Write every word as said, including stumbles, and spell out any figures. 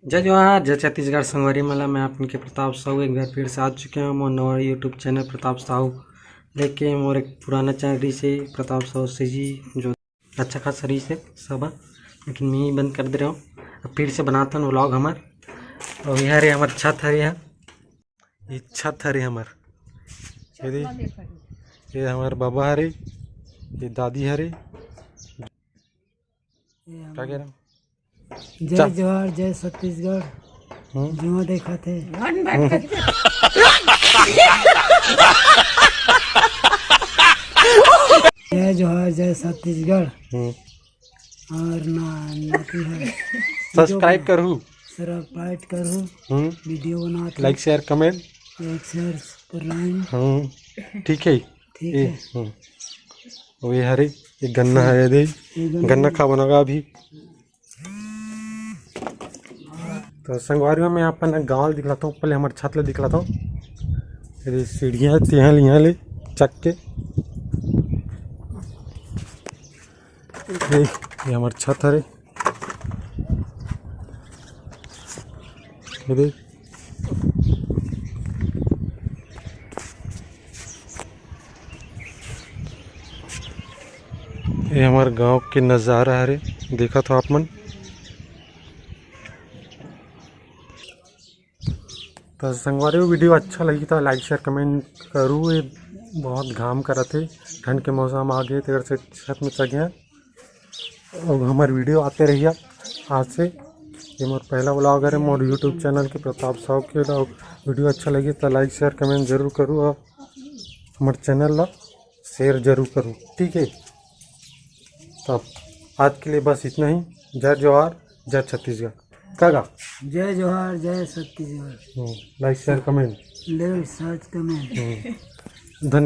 जय जोहार, जय छत्तीसगढ़ संगवारी मन ला, मैं आप मन के प्रताप साहू एक बार फिर से आ चुके हूँ मोर नवा YouTube चैनल प्रताप साहू लेके। मोर एक पुराना चैनल रहिसे प्रताप साहू सीजी, जो अच्छा खासा रहिसे सब, लेकिन मैं ही बंद कर दे रहा हूँ। अब फिर से बनाथन व्लॉग हमर। और ये हरे हमर छत हरे, ये छत हरे हमर, ये दे, ये हमर बाबा हरे, ये दादी हरे। ये का कह रहा हूँ? जय चा- जोहार, जय छत्तीसगढ़। हम्म। जुआ देखा थे। जय जोहार, जय छत्तीसगढ़। हम्म। और ना, ना की है। सब्सक्राइब करहू। सब्सक्राइब करहू। हम्म। वीडियो बना के। लाइक, शेयर, कमेंट। लाइक, शेयर, कर लाइन। हम्म। ठीक है। ठीक ए, है। हम्म। वो ये हरे, ये गन्ना है, ये दे। ये गन्ना। गन्ना खा बनागा अभी। तो संगवारी हो, मैं अपन गाँव दिखलाता हूँ, पहले हमर छत ले दिखलाता हूँ। ये सीढ़ियाँ तेहा लिहा ले चक के। ये, ये हमर छत हरे। ये देख। ये हमर गांव के नज़ारा हरे, देखत हो आप मन। तो संगवारी हो, वीडियो अच्छा लगी तो लाइक, शेयर, कमेंट करू। ये बहुत घाम करत हे, ठंड के मौसम आ गए, तेकर से छत में चढ़ गया। और हमारे वीडियो आते रहिए आज से। ये मोर पहला व्लॉग है मोर YouTube चैनल के प्रताप साहू के। और वीडियो अच्छा लगे तो लाइक, शेयर, कमेंट जरूर करू और हमारे चैनल ला शेयर जरूर करू, ठीक है। तो आज के लिए बस इतना ही। जय जोहार, जय छत्तीसगढ़। कागा? जय जोहार, जय छत्तीसगढ़। हम्म, लाइक, शेयर, कमेंट। लाइक, शेयर, कमेंट। हम्म, धन्यवाद।